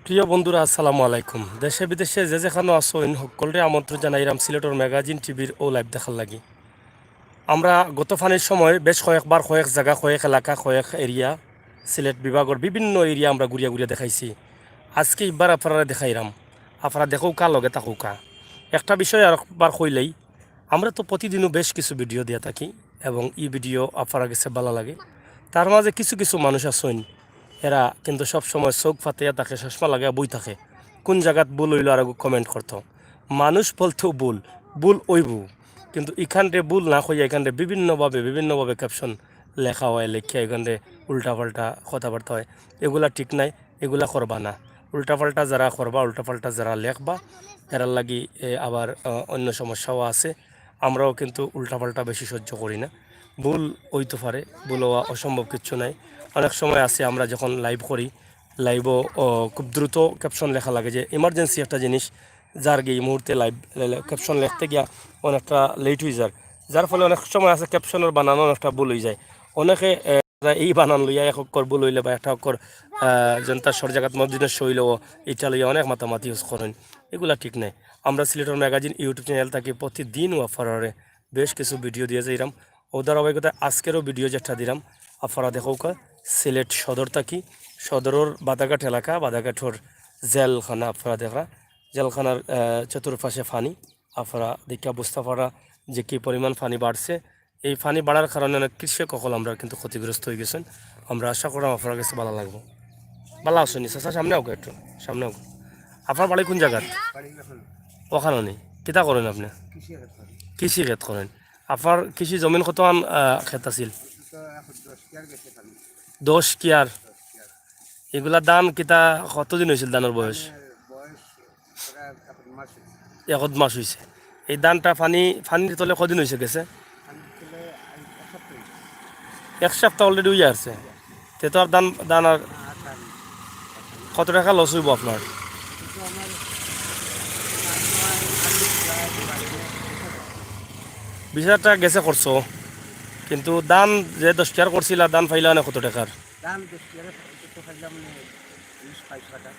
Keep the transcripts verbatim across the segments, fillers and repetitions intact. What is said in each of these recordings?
প্রিয় বন্ধুরা, আসসালামু আলাইকুম। দেশে বিদেশে যে যেখানো আছইন, হক্কলরে আমন্ত্রণ জানাইরাম সিলেটর ম্যাগাজিন টিভির অউ live দেখার লাগি। আমরা গত ফানির সময় বেশ কয়েকবার কয়েক জাগা, কয়েক এলাকা, কয়েক area, সিলেট বিভাগর বিভিন্ন area আমরা ঘুরিয়া ঘুরিয়া দেখাইছি। আজকে ইবার আপনারারে দেখাইরাম, আপনারা দেখউক্কা, লগে থাকউক্কা। একটা বিষয় আরকবার কইলেই, আমরা তো প্রতিদিনও বেশ কিছু video দিয়া থাকি এবং ই video আপনারার গেছে ভালা লাগে। তার মাঝে কিছু কিছু মানুষ আছইন, এরা কিন্তু সব সময় চউখ ফাতাইয়া থাকে, চশমা লাগাইয়া বই থাকে। কুন জাগাত ভুল অইলো আরগু comment করতো। মানুষ বলতেউ ভুল, ভুল অইবো, কিন্তু ইখানরে ভুল না কইয়া ইখানরে বিভিন্নভাবে বিভিন্নভাবে caption লেখা অয়, লেখিয়া ইখানরে উল্টাপাল্টা কথাবার্তা অয়। এগুলা ঠিক নায়, এগুলা করবা না। উল্টাপাল্টা যারা করবা, উল্টাপাল্টা যারা লেখবা, এরার লাগি, এ, আবার, আ, অন্য সমস্যাও আছে। আমরাও কিন্তু উল্টাপাল্টা বেশি সহ্য করি না। ভুল অইতো পারে, ভুল অওয়া অসম্ভব কিচ্ছু নাই। অনেক সময় আছে আমরা যখন live করি, live-ও, ও, খুব দ্রুত caption লেখা লাগে, যে emergency একটা জিনিস, যার গিয়ে এই মুহূর্তে live, লে-, লে-, caption লেখতে গিয়া অনেকটা late অইযার, যার ফলে অনেক সময় আছে caption-র বানানো অনেকটা ভুল অইযায়। অনেকে, এ, এই বানান লইয়া এক অক্ষর ভুল অইলে বা একটা অক্ষর, আ, জনতা সর জাগাত মসজিদের সই লইয়া ইটা লইয়া অনেক মাতামাতি ইউজ করইন, এগুলা ঠিক নায়। আমরা সিলেটর ম্যাগাজিন YouTube channel থাকি প্রতিদিন আপনারারে বেশ কিছু video দিয়া যাইরাম। অউ ধারাবাহিকতায় আজকেরও video যেটা দিরাম, আপনারা দেখউক্কা, সিলেট সদর থাকি, সদরর বাদাঘাট এলাকা, বাদাঘাটর জেলখানা আপনারা দেখরা, জেলখানার, আহ, চতুর্পাশে ফানি, আপনারা দেখিয়া বুঝতা পাররা যে কি পরিমাণ ফানি বাড়ছে। এই ফানি বাড়ার কারণে অনেক কৃষক অকল আমরার কিন্তু ক্ষতিগ্রস্ত অইগেছইন। আমরা আশা কররাম আপনারার গেছে ভালা লাগবো। ভালা আছইন নি চাচা? সামনে আউক্কা একটু, সামনে আউক্কা। আপনার বাড়ি কুন জাগাত? ওখানো নি। কিতা করইন আপনে? কৃষি খেত করইন। আপনার কৃষি জমিন কতখান, আহ, খেত আছিল? দশ কিয়ার। ইগুলা ধান কিতা কতদিন অইছিল ধানর বয়স? একত মাস অইছে। এই ধানটা ফানি, ফানির তলে কদিন অইছে গেছে? এক সাপ্তা already অইয়া আছে। তে তো আর ধান, ধান আর কত টেকা loss অইবো আপনার? বিশ হাজার টেকা গেছে খরচ, কিন্তু ধান যে দশ কিয়ার করছিলা, ধান পাইলা না কত টেকার? ধান দশ কিয়ারে তো পাইলাম মানে বিশ বাইশ কাঠা।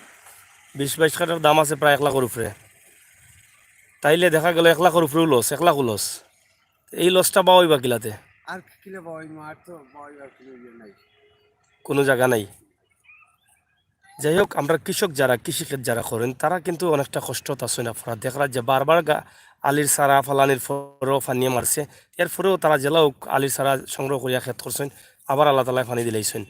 বিশ বাইশ কাঠার দাম আছে প্রায় এক লাখর উপরে। তাইলে দেখা গেল এক লাখর উপরেও loss, এক লাখও loss। এই loss-টা বাওয়াইবা কিলাতে? আর কিলা বাওয়াইমু, আর তো বাওয়াইবার কুনু ইয়ে নাই। কুনু জাগা নাই। যাই হোক, আমরা কৃষক যারা, কৃষিকাজ যারা করইন, তারা কিন্তু অনেকটা কষ্টত আছইন। আপনারা দেখরা যে বারবার গা-, আলির চারা ফালানির পরেও ফানিয়ে মারছে, এরপরেও তারা যেলা অউক আলির চারা সংগ্রহ করিয়া খেত করছইন, আবার আল্লাহ তাআলায় ফানি দিলাইছইন।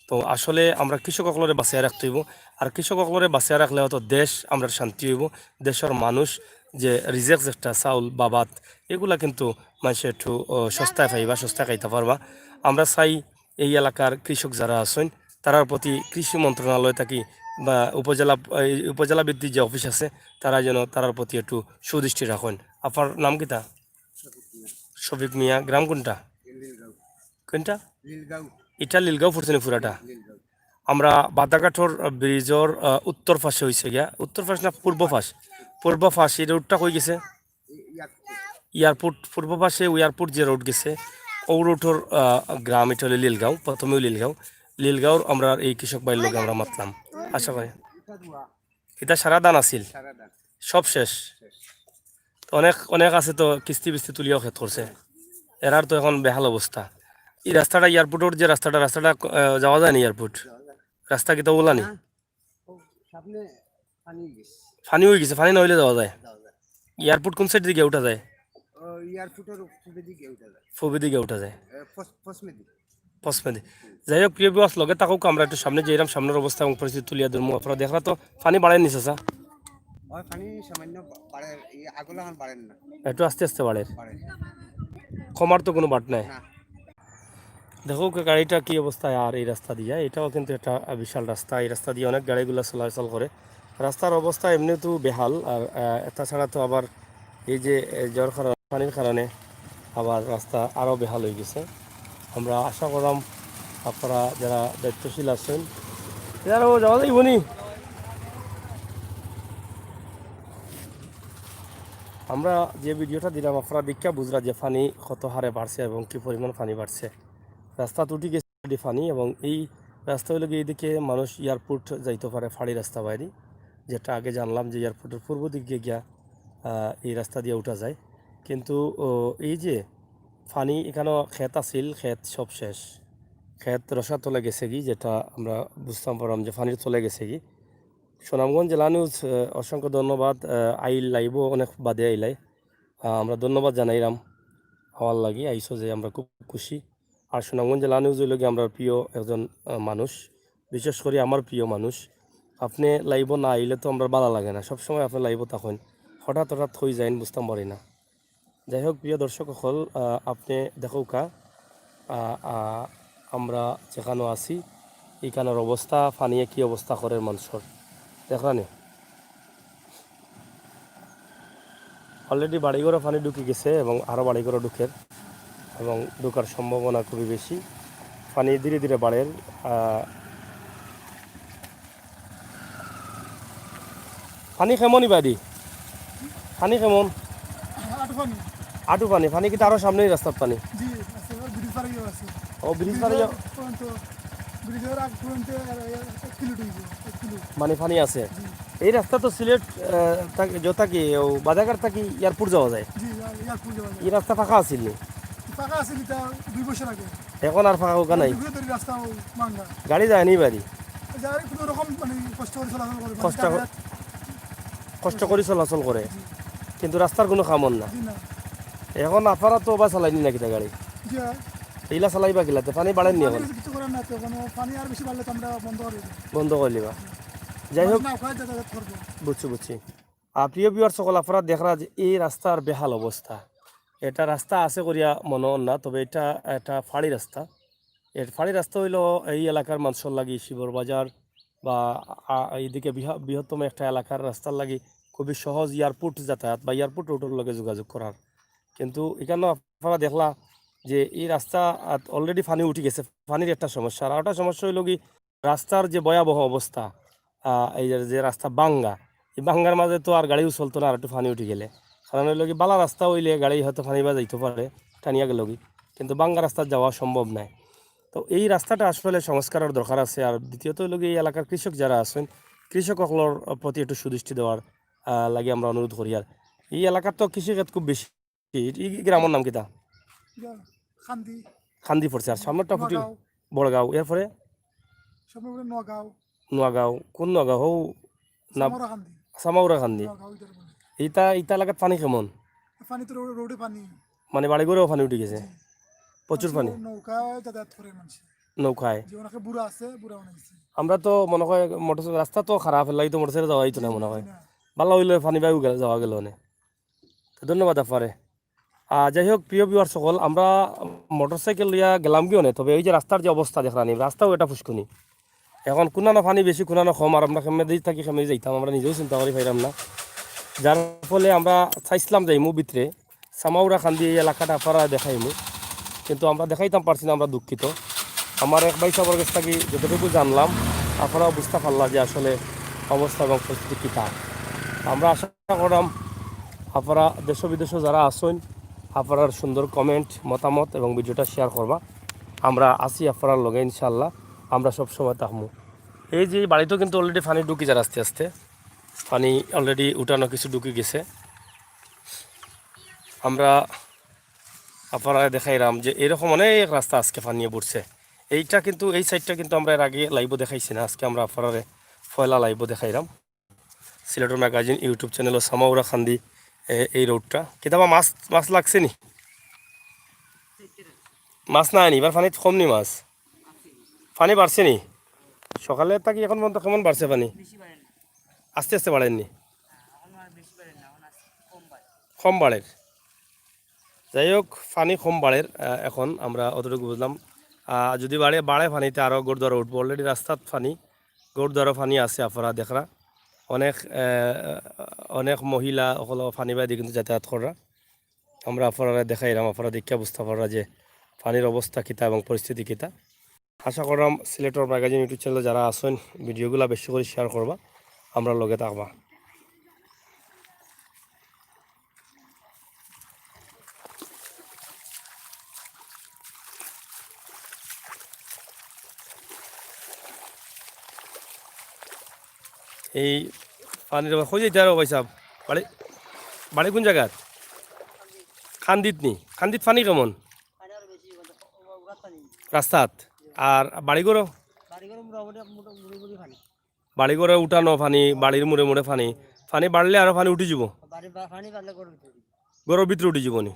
তো আসলে আমরা কৃষক অকলরে বাঁচাইয়া রাখতে অইবো, আর কৃষক অকলরে বাঁচাইয়া রাখলে হয়তো দেশ আমরার শান্তি অইবো, দেশর মানুষ যে রিজেক যেটা চাউল বা ভাত, এগুলা কিন্তু মানষে একটু, ও, সস্তায় পাইবা, সস্তায় খাইতা পারবা। আমরা চাই এই এলাকার কৃষক যারা আছইন, তারার প্রতি কৃষি মন্ত্রণালয় থাকি বা উপজেলা, এই উপজেলা ভিত্তিক যে অফিস আছে, তারা যেন তারার প্রতি একটু সুদৃষ্টি রাখইন। আপনার নাম কিতা? শফিক মিয়া। শফিক মিয়া, গ্রাম কোনটা? লিলগাঁও। কোনটা? লিলগাঁও। ইটা লিলগাঁও পড়ছে নি পুরাটা? লিলগাঁও। আমরা বাদাঘাটর ব্রিজর, আহ, উত্তর পাশে অইছে গিয়া, উত্তর পাশ না পূর্ব পাশ? পূর্ব পাশ, এই রোডটা কই গেছে? এয়ারপোর্ট, পূর্ব পাশে এয়ারপোর্ট যে রোড গেছে, অউ রোডর, আহ, গ্রাম ইটা অইলো লিলগাঁও, প্রথমে অইলো লিলগাঁও। লিলগাঁওর আমরা এই কৃষক ভাইর লগে আমরা মাতলাম। আশা করি ইটা সারা ধান আছিল, সারা ধান। সব শেষ। শেষ। তো অনেক, অনেক আছে তো কিস্তি বিস্তি তুলিয়াও খেত করছে, এরার তো এখন বেহাল অবস্থা। এই রাস্তাটা, এয়ারপোর্টর যে রাস্তাটা, রাস্তাটা, আহ, যাওয়া যায় নি এয়ারপোর্ট? যাওয়া যায়। রাস্তা কিতা অউলা নি? না। ও, সামনে পানি অই গেছে। পানি অই গেছে, পানি না অইলে যাওয়া যায়? যাওয়া যায়। এয়ারপোর্ট কোন সাইড দিকে উঠা যায়? ও, এয়ারপোর্টর পূবেদি গিয়া উঠা যায়। পূবেদি গিয়া উঠা যায়। এ, পস-, পশ্চিমেদি। পশ্চিমেদি। যাই হোক, প্রিয় viewers, লগে থাকউক, আমরা একটু সামনে যাইরাম, সামনর অবস্থা এবং পরিস্থিতি তুলিয়া ধরমু। আপনারা দেখরা তো, পানি বাড়ের নি চাচা? অয়, পানি সামান্য বা-, বাড়ের, ই আগুলা এখন বাড়ের না। একটু আস্তে আস্তে বাড়ের। বাড়ের। কমার তো কুনু বাট নাই। না। দেখউক্কা গাড়িটা কি অবস্থায় আর এই রাস্তা দিয়া, এটাও কিন্তু একটা, আহ, বিশাল রাস্তা। এই রাস্তা দিয়া অনেক গাড়িগুলা চলাচল করে। রাস্তার অবস্থা এমনিতেউ বেহাল, আর, আহ, তাছাড়া তো আবার এই যে, এ, ঝড়র কারণে, পানির কারণে আবার রাস্তা আরও বেহাল অই গেছে। আমরা আশা কররাম আপনারা যারা দায়িত্বশীল আছইন, এরা ও যাওয়া যাইবো নি? আমরা যে ভিডিওটা দিরাম, আপনারা দেখিয়া বুঝরা যে পানি কত হারে বাড়ছে এবং কি পরিমাণ পানি বাড়ছে। রাস্তাত উঠি গেছে already পানি এবং এই রাস্তা অইলো গিয়া এইদিকে মানুষ এয়ারপোর্ট যাইতো পারে ফাড়ি রাস্তা বাইদি, যেটা আগে জানলাম যে এয়ারপোর্টের পূর্ব দিকে গিয়া, আহ, এই রাস্তা দিয়া উঠা যায়। কিন্তু, ও, এই যে পানি, এখানো খেত আছিল, খেত সব শেষ, খেত রসার তলে গেছেগি, যেটা আমরা বুঝতাম পারলাম যে পানির তলে গেছেগি। সুনামগঞ্জ জেলা নিউজ, আহ, অসংখ্য ধন্যবাদ। আহ, আইল লাইভও অনেক বাদে আইলাই, আহ, আমরা ধন্যবাদ জানাইরাম আমার লাগি আইসো যে আমরা খুব খুশি। আর সুনামগঞ্জ জেলা নিউজ অইলো গিয়া আমরার প্রিয় একজন, আহ, মানুষ, বিশেষ করি আমার প্রিয় মানুষ। আপনে লাইভও না আইলে তো আমরার ভালা লাগে না, সবসময় আপনে লাইভও থাকইন, হঠাৎ হঠাৎ কই যাইন বুঝতাম পারি না। যাই হোক, প্রিয় দর্শক অকল, আহ, আপনে দেখউক্কা, আহ, আহ, আমরা যেখানো আছি, ইখানোর অবস্থা, পানিয়ে কি অবস্থা করের মানষর, দেখরানি। Already বাড়িঘরো পানি ঢুকি গেছে এবং আরও বাড়িঘরো ঢুকের এবং ঢুকার সম্ভাবনা খুবই বেশি। পানি ধীরে ধীরে বাড়ের। আহ, পানি কেমন ইবাদি? পানি কেমন? আটু পানি। আটু পানি। পানি কিন্তু আরো সামনেই রাস্তার পানি। জি, আছে, ওই ব্রিজ পার অইয়া আছে। ও, ব্রিজ পার অইয়া। ব্রিজর পর্যন্ত, ব্রিজর আগ পর্যন্ত এক কিলো ঢুকবো, এক কিলো। মানে পানি আছে। জি। এই রাস্তা তো সিলেট, আহ, থাকি, যো থাকি, ও বাজারঘাট থাকি এয়ারপোর্ট যাওয়া যায়। জি, এয়ারপোর্ট যাওয়া যায়। এই রাস্তা পাকা আছিল নি? পাকা আছিল, এটা দুই বছর আগে। এখন আর পাকা উকা নাই। দুই বছর ধরে রাস্তা ও ভাঙ্গা। গাড়ি যায়নি বাড়ি? গাড়ি কোনো রকম মানে কষ্ট করে চলাচল করে, মানে কষ্ট কর-, যাতায়াত কষ্ট করে চলাচল করে। জি। কিন্তু রাস্তার কোনো কামর না। জি না। এখন আফারা তো বা চালাইনি না কিতা গাড়ি? জি, হয়। ইলা চালাইবা কিলাতে? পানি বাড়েনি পানি এখন? কিছু করার না তো, মানে পানি আর বেশি বাড়লে তো আমরা বন্ধ করে দিই। বন্ধ করে দিবা। যাই হোক। মানুষ না খায় যাতায়াত করবে। বুঝছি, বুঝছি। আর প্রিয় ভিউয়ার্স সকল, আপনারা দেখরা যে এই রাস্তার বেহাল অবস্থা। এটা রাস্তা আছে করিয়া মনে অর না, তবে এটা একটা ফাড়ি রাস্তা। এর ফাড়ি রাস্তা অইলো এই এলাকার মানুষর লাগি শিবর বাজার বা, আ, এইদিকে বৃহ-, বৃহত্তম একটা এলাকার রাস্তার লাগি খুবই সহজ এয়ারপোর্ট যাতায়াত বা এয়ারপোর্ট রোডর লগে যোগাযোগ করার। কিন্তু ইখানো আপনারা দেখলা যে এই রাস্তা, আ, already পানি উঠি গেছে, পানির একটা সমস্যা। আর একটা সমস্যা অইলো কি, রাস্তার যে ভয়াবহ অবস্থা, আহ, এই যে, যে রাস্তা ভাঙ্গা, এই ভাঙ্গার মাঝে তো আর গাড়িও চলতো না, আর একটু পানি উঠি গেলে। কারণ অইলো কি, বালা রাস্তা অইলে গাড়ি হয়তো পানি বা যাইতো পারে, টানিয়া গেলো কি, কিন্তু ভাঙ্গা রাস্তাত যাওয়া সম্ভব নায়। তো এই রাস্তাটা আসলে সংস্কারর দরকার আছে। আর দ্বিতীয়ত অইলো কি, এই এলাকার কৃষক যারা আছেন, কৃষক অকলর প্রতি একটু সুদৃষ্টি দেওয়ার, আহ, লাগি আমরা অনুরোধ করি। আর এই এলাকাত তো কৃষি ক্ষেত খুব বেশি। এই, এই গ্রামর নাম কিতা? ইয়া, কান্দি। কান্দি পড়ছে। আর সামনেরটা ফুটি? নগাঁও। বড়গাঁও। এরপরে? সামনে পড়ে নগাঁও। নগাঁও। কোন নগাঁও? হৌ না, সামাউরা কান্দি। সামাউরা কান্দি। নগাঁও, ইটার মানে। ইটা, ইটা এলাকাত পানি কেমন? পানি তো রোডে, রোডে পানি। মানে বাড়িঘরেও পানি উঠি গেছে? জি। প্রচুর পানি? নৌকায় যাতায়াত করে মানুষ। নৌকায়? জি, অনেকে বুড়া আছে, বুড়া বানাইছে। আমরা তো মনে হয় মোটর, রাস্তা তো খারাপ, এর লাগি তো মোটরসাইকেল যাওয়া যাইতো না মনে হয়। জি না। ভালা অইলে পানি বাইও গেল, যাওয়া গেল অনে। তো ধন্যবাদ আফারে। আহ, যাই হোক, প্রিয় ভিউয়ার সকল, আমরা মোটরসাইকেল লইয়া গেলাম গিয়ে অনে, তবে ওই যে রাস্তার যে অবস্থা দেখরানি, রাস্তাও এটা ফুসকুনি। এখন কুনানো পানি বেশি, কুনানো কম, আর আমরা কেমনে থাকি, কেমনে যাইতাম, আমরা নিজেও চিন্তা করি পাইলাম না। যার ফলে আমরা চাইছিলাম যাইমু ভিতরে, সামাউরা কান্দি এই এলাকাটা আফারারে দেখাইমু, কিন্তু আমরা দেখাইতাম পারছি না, আমরা দুঃখিত। আমার এক ভাই সাহেবর কাছ থাকি যতটুকু জানলাম, আফারাও বুঝতা পারলা যে আসলে অবস্থা এবং পরিস্থিতি কিতা। আমরা আশা করলাম আফারা দেশ বিদেশে যারা আছইন, আফারার সুন্দর comment, মতামত এবং ভিডিওটা share করবা। আমরা আছি আফারার লগে ইনশাআল্লাহ, আমরা সব সময় থাকমু। এই যে এই বাড়িতেও কিন্তু already পানি ঢুকি যার আস্তে আস্তে, পানি already উঠানো কিছু ঢুকি গেছে। আমরা আফারারে দেখাইলাম যে এরকম অনেক রাস্তা আজকে পানিয়ে বুড়ছে। এইটা কিন্তু, এই সাইডটা কিন্তু আমরা এর আগে লাইভও দেখাইছি না, আজকে আমরা আফারারে পয়লা লাইভও দেখাইলাম। সিলেটর ম্যাগাজিন YouTube চ্যানেলও সামাউরা কান্দি, এ, এই রোডটা। কিতাবা মাছ, মাছ লাগছে নি? মাছ নাই নি, এবার পানিত কম নি মাছ? পানি বাড়ছে নি? সকালে থাকি এখন পর্যন্ত কেমন বাড়ছে পানি? আস্তে আস্তে বাড়ের নি? কম বাড়ের। যাই হোক, পানি কম বাড়ের, আহ, এখন আমরা অতটুকু বুঝলাম। আহ, যদি বাড়ে, বাড়ে পানিতে আরও ঘরদুয়ারও উঠবো। Already রাস্তাত পানি, ঘরদুয়ারও পানি আছে, আফারা দেখরা। অনেক, আহ, অনেক মহিলা অকল পানি বাইদি কিন্তু যাতায়াত কররা। আমরা আফারারে দেখাইলাম, আফারা দেখিয়া বুঝতা পাররা যে পানির অবস্থা কিতা এবং পরিস্থিতি কিতা। আশা করলাম সিলেটর ম্যাগাজিন YouTube চ্যানেলে যারা আছইন, ভিডিওগুলা বেশি করি share করবা, আমরার লগে থাকবা। এই পানির কই যাইতা আরো ভাই সাহেব? বাড়ি, বাড়ি কোন জাগাত? কান্দিত নি? কান্দিত পানি কেমন? রাস্তাত? আর বাড়ি ঘরো? বাড়ি ঘরো উঠানো পানি, বাড়ির মুড়ে মুড়ে পানি। পানি বাড়লে আরো পানি উঠি যাব? ঘরর ভিতরে উঠি যাব নি?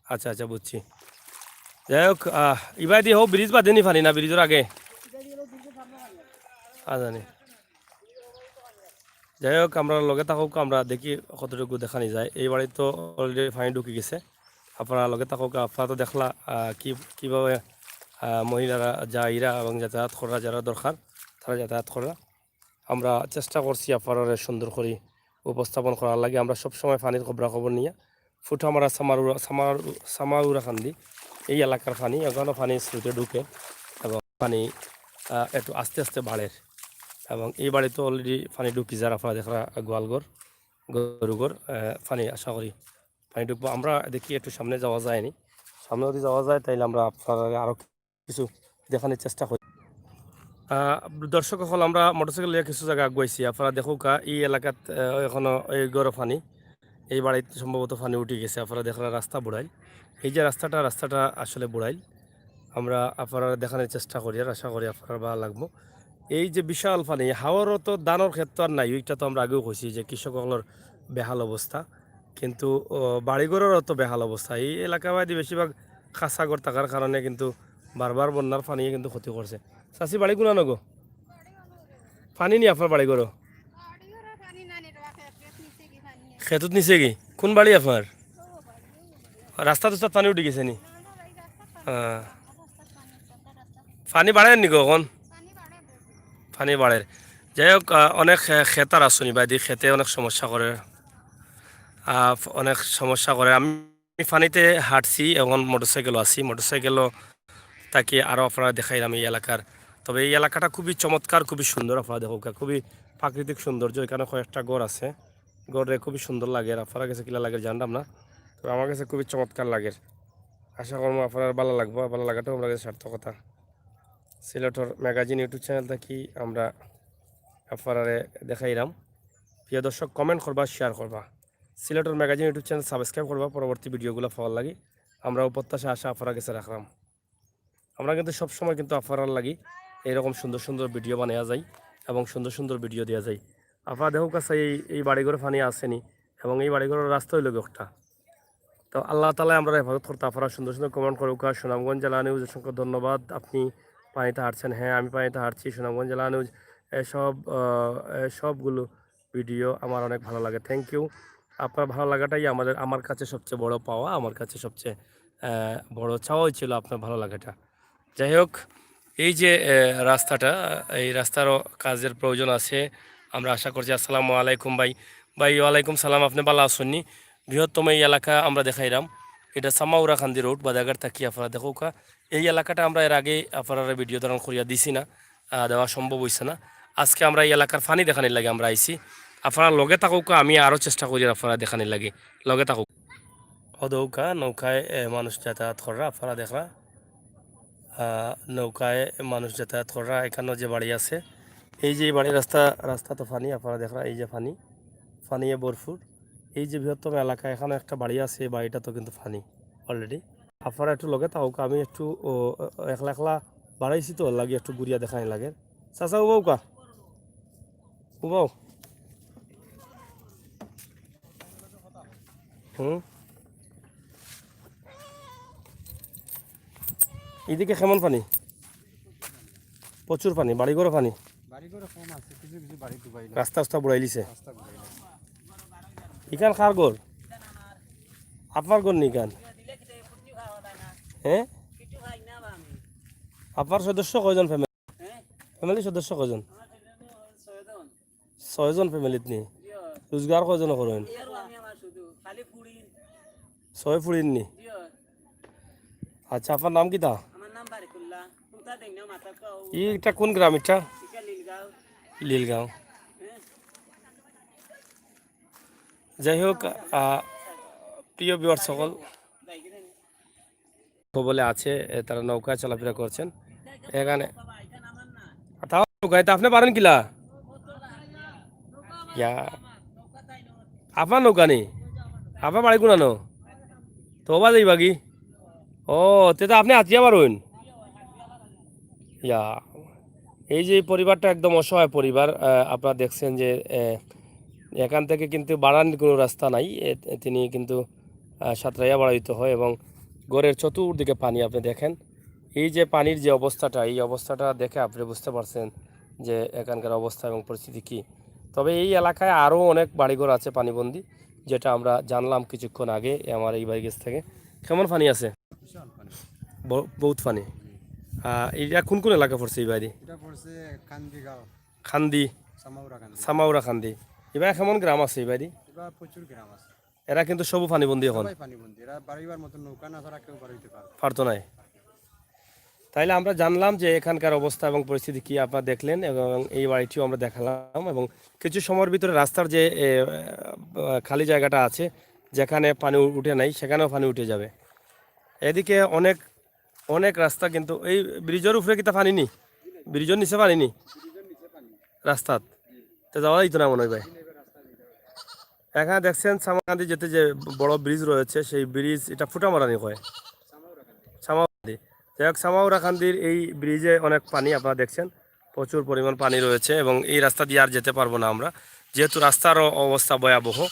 আচ্ছা, আচ্ছা, বুঝছি। যাই হোক, আহ, ইবাদি হো ব্রিজ বাদে নি পানি না ব্রিজর আগে? আ, জানি। যাই হোক, আমরা লগে থাকুক, আমরা দেখি কতটুকু দেখানি যায়। এই বাড়িত তো already পানি ঢুকি গেছে। আপনারা লগে থাকুক, আপনারা তো দেখলা, আহ, কি, কিভাবে, আহ, মহিলারা যাইরা এবং যাতায়াত করা যারা দরকার, তারা যাতায়াত করা। আমরা চেষ্টা করছি আপনারারে সুন্দর করি উপস্থাপন করার লাগি। আমরা সবসময় পানির খবরাখবর নিয়া ফুটামারা সামারুরা, সামার-, সামাউরা কান্দি, এই এলাকার পানি, এখনো পানি স্রোতে ঢুকে এবং পানি, আহ, একটু আস্তে আস্তে বাড়ের। এবং এই বাড়িত তো already পানি ঢুকি যার, আপনারা দেখরা গোয়ালঘর, গরুঘর, আহ, পানি আশা করি পানি ঢুকবো। আমরা দেখি একটু সামনে যাওয়া যায়নি, সামনে যদি যাওয়া যায় তাইলে আমরা আপনারারে আরো কিছু দেখানির চেষ্টা করি। আহ, দর্শক অকল, আমরা মোটরসাইকেল লইয়া কিছু জাগা আগুয়াইছি। আপনারা দেখউক্কা, এই এলাকাত, আহ, এখনো এই ঘরো পানি, এই বাড়িত সম্ভবত পানি উঠি গেছে। আপনারা দেখরা রাস্তা বুড়াইল, এই যে রাস্তাটা, রাস্তাটা আসলে বুড়াইল। আমরা আপনারারে দেখানির চেষ্টা করি, আর আশা করি আপনারার ভালা লাগবো। এই যে বিশাল পানি, হাওরও তো ধানর ক্ষেত তো আর নাই, ওইটা তো আমরা আগেও কইছি যে কৃষক অকলর বেহাল অবস্থা, কিন্তু, ও, বাড়িঘররও তো বেহাল অবস্থা। এই এলাকা বায়দি বেশিরভাগ খাসা ঘর থাকার কারণে কিন্তু বারবার বন্যার পানিয়ে কিন্তু ক্ষতি করছে। চাচি, বাড়ি কুনানো গো? পানি নি আপনার বাড়িঘরো? খেতুত নিছে কি? কোন বাড়ি আপনার? রাস্তা তো পানি উঠি গেছে নি? হ্যাঁ। পানি বাড়ের নি গো এখন? পানি বাড়ের। যাই হোক, আহ, অনেক খে-, খেতার আসুনি বায়দি, খেতে অনেক সমস্যা করে, আহ, অনেক সমস্যা করে। আমি পানিতে হাঁটছি, এখন মোটরসাইকেলও আছি, মোটরসাইকেলও থাকি আরও আপনারা দেখাইলাম এই এলাকার। তবে এই এলাকাটা খুবই চমৎকার, খুবই সুন্দর, আপনারা দেখউক্কা, খুবই প্রাকৃতিক সৌন্দর্য। এখানে কয়েকটা ঘর আছে, ঘরে খুবই সুন্দর লাগে। আর আপনারা গেছে কিলা লাগে জানলাম না, তবে আমার গেছে খুবই চমৎকার লাগে। আশা করবো আপনারার ভালা লাগবো, আর ভালা লাগাটাও আমরা গেছে সার্থকতা। সিলেটর ম্যাগাজিন YouTube চ্যানেল থাকি আমরা আপনারারে দেখাইলাম। প্রিয় দর্শক, comment করবা, share করবা, সিলেটর ম্যাগাজিন YouTube চ্যানেল subscribe করবা পরবর্তী ভিডিওগুলো পাওয়ার লাগি। আমরাও প্রত্যাশা আশা আপনারা গেছে রাখলাম। আমরা কিন্তু সবসময় কিন্তু আপনারার লাগি এইরকম সুন্দর সুন্দর ভিডিও বানাইয়া যাই এবং সুন্দর সুন্দর ভিডিও দিয়া যাই। আপনারা দেখউক্কা, এই, এই বাড়িঘরো পানি আছে নি এবং এই বাড়িঘরর রাস্তা অইলো গি একটা। তো আল্লাহ তাআলায় আমরারে হেফাজত করতা। আপনারা সুন্দর সুন্দর comment করউক্কা। সুনামগঞ্জ জেলা নিউজ, অসংখ্য ধন্যবাদ। আপনি পানিতে হাঁটছেন? হ্যাঁ, আমি পানিতে হাঁটছি। সুনামগঞ্জ জেলা নিউজ, এসব, আহ, এসবগুলো ভিডিও আমার অনেক ভালো লাগে। Thank you। আপনার ভালো লাগাটাই আমাদের, আমার কাছে সবচেয়ে বড় পাওয়া, আমার কাছে সবচেয়ে, আহ, বড় চাওয়াই ছিল আপনার ভালো লাগাটা। যাই হোক, এই যে, আহ, রাস্তাটা, এই রাস্তারও কাজের প্রয়োজন আছে। আমরা আশা করছি। আসসালামু আলাইকুম ভাই। ভাই, ওয়ালাইকুম সালাম। আপনি ভালা আছইন নি? বৃহত্তম এই এলাকা আমরা দেখাইলাম। এটা সামাউরা কান্দি রোড, বাদাঘাট থাকি। আপনারা দেখউক্কা, এই এলাকাটা আমরা এর আগে আপনারারে ভিডিও ধারণ করিয়া দিছি না, আহ, দেওয়া সম্ভব অইছে না। আজকে আমরা এই এলাকার পানি দেখানির লাগি আমরা আইছি। আপনারা লগে থাকউক্কা, আমি আরও চেষ্টা করি আপনারা দেখানির লাগি। লগে থাকউক্কা। অউ দেখউক্কা, নৌকায়, এ, মানুষ যাতায়াত কররা, আপনারা দেখরা। আহ, নৌকায় মানুষ যাতায়াত কররা। এখানো যে বাড়ি আছে, এই যে এই বাড়ির রাস্তা, রাস্তা তো পানি, আপনারা দেখরা, এই যে পানি, পানিয়ে ভরপুর। এই যে বৃহত্তম এলাকা, এখানো একটা বাড়ি আছে, এই বাড়িটা তো কিন্তু পানি already। আপনারা একটু লগে থাকউক্কা, আমি একটু, ও, একলা একলা বাড়াইছি তো, লাগি একটু ঘুরিয়া দেখানি লাগে। চাচা, উবাউক্কা, উবাও। হুম। এদিকে কেমন পানি? প্রচুর পানি, বাড়িঘরো পানি। বাড়িঘরো কম আছে, কিছু কিছু বাড়ি ডুবাইলো। রাস্তা রাস্তা বুড়াইলিছে। রাস্তা বুড়াইলো। ইখান কার ঘর? আপনার ঘর নি ইখান? হ্যাঁ? আপনার সদস্য কয়জন ফ্যামিলি? ফ্যামিলি সদস্য কয়জন? ছয়জন ফ্যামিলিত নি? রোজগার কয়জন করইন? ছয় ফুড়িন নি? আচ্ছা, আপনার নাম কিতা? ইটা কোন গ্রাম ইটা? লিলগাঁও। যাই হোক, আহ, প্রিয় ভিউয়ার সকল, কবলে আছে, এ, তারা নৌকায় চলাফেরা করছেন। এখানে তাও নৌকায়, তা আপনি পারেন কিলা? ইয়া, আপনার নৌকা নি? আপনার বাড়ি কোনানো? তো ওবা যাইবা কি? ও, তে তো আপনি আতিয়া পারইন। ইয়া, এই যে এই পরিবারটা একদম অসহায় পরিবার, আহ, আপনারা দেখছেন যে, আহ, এখান থেকে কিন্তু বাড়ানোর কোনো রাস্তা নাই। এ, এ, তিনি কিন্তু, আহ, সাঁতরাইয়া বাড়াইতে হয় এবং ঘরের চতুর্দিকে পানি। আপনি দেখেন, এই যে পানির যে অবস্থাটা, এই অবস্থাটা দেখে আপনি বুঝতে পারছেন যে এখানকার অবস্থা এবং পরিস্থিতি কী। তবে এই এলাকায় আরও অনেক বাড়িঘর আছে পানিবন্দী, যেটা আমরা জানলাম কিছুক্ষণ আগে আমার এই ভাইর কাছ থেকে। কেমন পানি আছে? বিশাল পানি। ব-, বহুত পানি। আহ, এটা কোন কোন এলাকা পড়ছে এই বাড়ি? এটা পড়ছে কান্দিগাঁও। কান্দি। সামাউরা কান্দি। সামাউরা কান্দি। এবার কেমন গ্রাম আছে এই বাড়ি? এবার প্রচুর গ্রাম আছে। এরা কিন্তু সবও পানিবন্দী এখন। সবাই পানিবন্দী। এরা বাড়িবার মতো নৌকা না ছাড়া কেউ বাড়িতে পারবে না। পারতো নাই। তাইলে আমরা জানলাম যে এখানকার অবস্থা এবং পরিস্থিতি কি আপনারা দেখলেন এবং এই বাড়িটিও আমরা দেখালাম এবং কিছু সময়ের ভিতরে রাস্তার যে, এ, আহ, খালি জায়গাটা আছে, যেখানে পানি উঠে নাই, সেখানেও পানি উঠে যাবে। এদিকে অনেক, অনেক রাস্তা কিন্তু এই ব্রিজের উপরে কিতা পানি নি? ব্রিজের নিচে পানি নি? রাস্তাত? তো যাওয়া যাইতো না মনে হয় ভাই। এখানে দেখছেন সামাউরা কান্দি যেতে যে বড় ব্রিজ রয়েছে, সেই ব্রিজ, এটা ফুটামারানি কয়। সামাউরা কান্দি। যাই হোক, সামাউরা কান্দির এই ব্রিজে অনেক পানি আপনারা দেখছেন, প্রচুর পরিমাণ পানি রয়েছে এবং এই রাস্তা দিয়ে আর যেতে পারবো না আমরা, যেহেতু রাস্তার অ-, অবস্থা ভয়াবহ।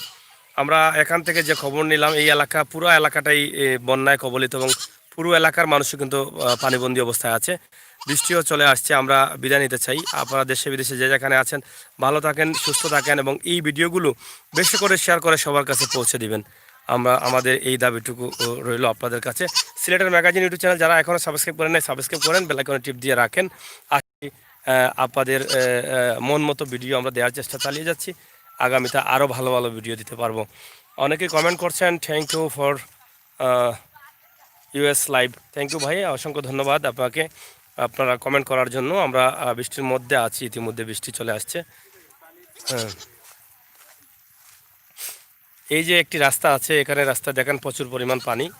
আমরা এখান থেকে যে খবর নিলাম, এই এলাকা, পুরো এলাকাটাই, এ, বন্যায় কবলিত এবং পুরো এলাকার মানুষও কিন্তু, আহ, পানিবন্দী অবস্থায় আছে। বৃষ্টিও চলে আসছে, আমরা বিদায় নিতে চাই। আপনারা দেশে বিদেশে যে যেখানে আছেন, ভালো থাকেন, সুস্থ থাকেন এবং এই ভিডিওগুলো বেশি করে শেয়ার করে সবার কাছে পৌঁছে দিবেন। আমরা আমাদের এই দাবিটুকু, ও, রইল আপনাদের কাছে। সিলেটের ম্যাগাজিন YouTube চ্যানেল যারা এখনও সাবস্ক্রাইব করেন নাই, সাবস্ক্রাইব করেন, বেল আইকনে টিপ দিয়ে রাখেন। আর, আহ, আপনাদের, আহ, আহ, মন মতো ভিডিও আমরা দেওয়ার চেষ্টা চালিয়ে যাচ্ছি। আগামীতে আরও ভালো ভালো ভিডিও দিতে পারবো। অনেকেই কমেন্ট করছেন, "Thank you for, ah, U S live।" Thank you ভাই, অসংখ্য ধন্যবাদ আপনাকে, আপনারা কমেন্ট করার জন্য। আমরা, আহ, বৃষ্টির মধ্যে আছি, ইতিমধ্যে বৃষ্টি চলে আসছে। হ্যাঁ, এই যে একটি রাস্তা আছে, এখানে রাস্তা দেখেন প্রচুর পরিমাণ পানি।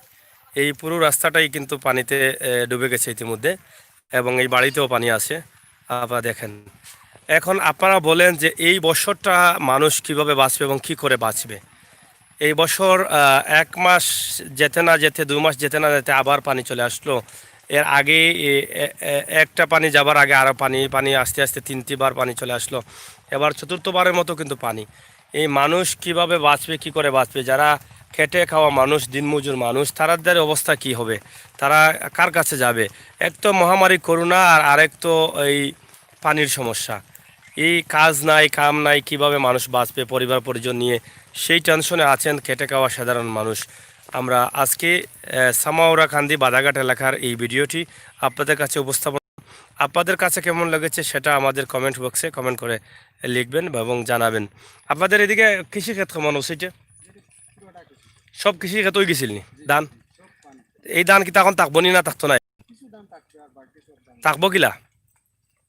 এই পুরো রাস্তাটাই কিন্তু পানিতে, এ, ডুবে গেছে ইতিমধ্যে এবং এই বাড়িতেও পানি আছে, আপনারা দেখেন। এখন আপনারা বলেন যে এই বছরটা মানুষ কিভাবে বাঁচবে এবং কি করে বাঁচবে? এই বছর, আহ, এক মাস যেতে না যেতে, দুই মাস যেতে না যেতে আবার পানি চলে আসলো। এর আগে এ, এ, এ, একটা পানি যাবার আগে আরও পানি, পানি আস্তে আস্তে তিনটি বার পানি চলে আসলো। এবার চতুর্থবারের মতো কিন্তু পানি। এই মানুষ কিভাবে বাঁচবে, কি করে বাঁচবে? যারা খেটে খাওয়া মানুষ, দিনমজুর মানুষ, তাদের অবস্থা কি হবে? তারা কার কাছে যাবে? এক তো মহামারী করোনা, আর আরেক তো এই পানির সমস্যা। এই কাজ নাই, কাম নাই, কিভাবে মানুষ বাঁচবে পরিবার পরিজন নিয়ে, সেই টেনশনে আছেন খেটে খাওয়া সাধারণ মানুষ। আমরা আজকে, আহ, সামাউরা কান্দি বাদাঘাট এলাকার এই ভিডিওটি আপনাদের কাছে উপস্থাপন, আপনাদের কাছে কেমন লেগেছে সেটা আমাদের কমেন্ট বক্সে কমেন্ট করে লিখবেন এবং জানাবেন। আপনাদের এদিকে কৃষি ক্ষেত কেমন অবস্থা? সব কৃষি ক্ষেত হয়ে গেছিল নি ধান? এই ধান কিতা এখন থাকবো নি না থাকতো নাই? থাকবো কিলা?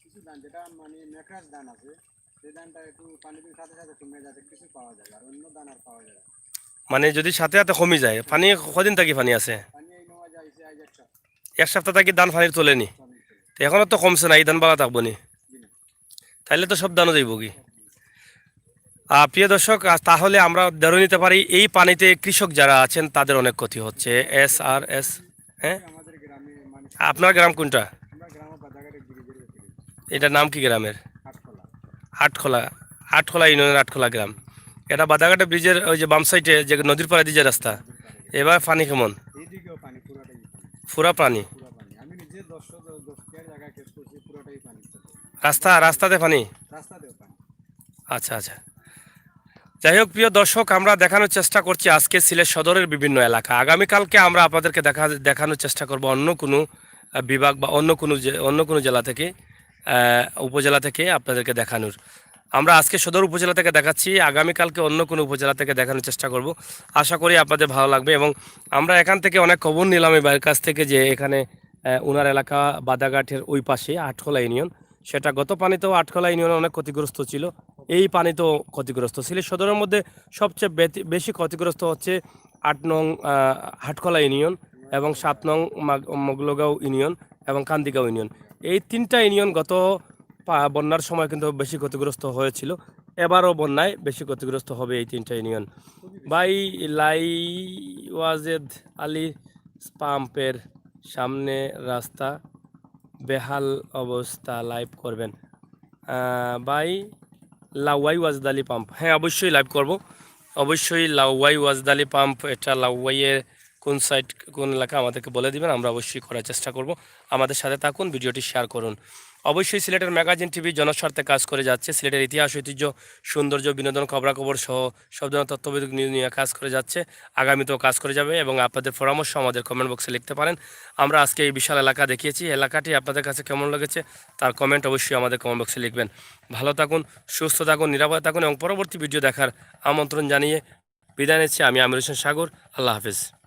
কিছু ধান যেটা মানে মেকরাজ ধান আছে, সেই ধানটা একটু পানি দিয়ে সাথে সাথে কমে যাচ্ছে, কিছু পাওয়া যায়, আর অন্য ধান আর পাওয়া যায় না। মানে যদি সাথে সাথে কমি যায়, পানি কদিন থাকি পানি আছে? পানি এই নেওয়া যায়, এই যে এক সপ্তাহ। এক সপ্তাহ থাকি ধান পানির তলে নি? পানির তলে। তো এখনো তো কমছে না, এই ধান বালা থাকবো নি? জি না। তাইলে তো সব ধানও যাইব কি? আহ, প্রিয় দর্শক, আজ তাহলে আমরা ধরে নিতে পারি এই পানিতে কৃষক যারা আছেন তাদের অনেক ক্ষতি হচ্ছে। এস আর এস, হ্যাঁ? আমাদের গ্রামে মানে আপনার গ্রাম কোনটা? আমরা গ্রাম বাজারঘাটের দিকে যেতে পারি। এটার নাম কি গ্রামের? আটখোলা। আটখোলা, আটখোলা ইউনিয়নের আটখোলা গ্রাম। এটা বাদাঘাটা ব্রিজের ওই যে বাম সাইডে যে নদীর পাড়ে দিয়ে যে রাস্তা, এবার পানি কেমন? এইদিকেও পানি, পুরাটাই পানি। পুরা পানি। পুরা পানি। আমি নিজে দশ, দশ কিয়ার জায়গা ক্ষেত করছি, পুরাটাই পানি। রাস্তা, রাস্তাতে পানি? রাস্তাতেও পানি। আচ্ছা, আচ্ছা। যাই হোক, প্রিয় দর্শক, আমরা দেখানোর চেষ্টা করছি আজকে সিলেট সদরের বিভিন্ন এলাকা। আগামীকালকে আমরা আপনাদেরকে দেখা, দেখানোর চেষ্টা করব অন্য কোনো, আহ, বিভাগ বা অন্য কোনো জে-, অন্য কোনো জেলা থেকে, আহ, উপজেলা থেকে আপনাদেরকে দেখানোর। আমরা আজকে সদর উপজেলা থেকে দেখাচ্ছি, আগামীকালকে অন্য কোনো উপজেলা থেকে দেখানোর চেষ্টা করব। আশা করি আপনাদের ভালো লাগবে। এবং আমরা এখান থেকে অনেক খবর নিলাম এই ভাইয়ের কাছ থেকে যে এখানে, আহ, ওনার এলাকা বাদাঘাটের ওই পাশে আটখোলা ইউনিয়ন, সেটা গত পানিতেও আটখোলা ইউনিয়ন অনেক ক্ষতিগ্রস্ত ছিল, এই পানিতেও ক্ষতিগ্রস্ত। সিলেট সদরের মধ্যে সবচেয়ে বেতি-, বেশি ক্ষতিগ্রস্ত হচ্ছে আট নং, আহ, হাটখোলা ইউনিয়ন এবং সাত নং মাগ-, মগলগাঁও ইউনিয়ন এবং কান্দিগাঁও ইউনিয়ন। এই তিনটা ইউনিয়ন গত পা- বন্যার সময় কিন্তু বেশি ক্ষতিগ্রস্ত হয়েছিল, এবারও বন্যায় বেশি ক্ষতিগ্রস্ত হবে এই তিনটা ইউনিয়ন। ভাই, লাই ওয়াজেদ আলী পাম্পের সামনে রাস্তা বেহাল অবস্থা, লাইভ করবেন। আহ, ভাই, লাউয়াই ওয়াজেদ আলী পাম্প, হ্যাঁ, অবশ্যই লাইভ করব। অবশ্যই লাউয়াই ওয়াজেদ আলী পাম্প, এটা লাউয়াইয়ের কোন সাইড, কোন এলাকা আমাদেরকে বলে দিবেন, আমরা অবশ্যই করার চেষ্টা করব। আমাদের সাথে থাকুন, ভিডিওটি শেয়ার করুন। অবশ্যই সিলেটের ম্যাগাজিন টিভি জনস্বার্থে কাজ করে যাচ্ছে। সিলেটের ইতিহাস, ঐতিহ্য, সৌন্দর্য, বিনোদন, খবরাখবর সহ সব ধরনের তথ্যভিত্তিক নিউজ নিয়ে কাজ করে যাচ্ছে, আগামীতেও কাজ করে যাবে। এবং আপনাদের পরামর্শ আমাদের কমেন্ট বক্সে লিখতে পারেন। আমরা আজকে এই বিশাল এলাকা দেখিয়েছি, এলাকাটি আপনাদের কাছে কেমন লেগেছে তার কমেন্ট অবশ্যই আমাদের কমেন্ট বক্সে লিখবেন। ভালো থাকুন, সুস্থ থাকুন, নিরাপদে থাকুন এবং পরবর্তী ভিডিও দেখার আমন্ত্রণ জানিয়ে বিদায় নিচ্ছি আমি আমির হোসেন সাগর। আল্লাহ হাফেজ।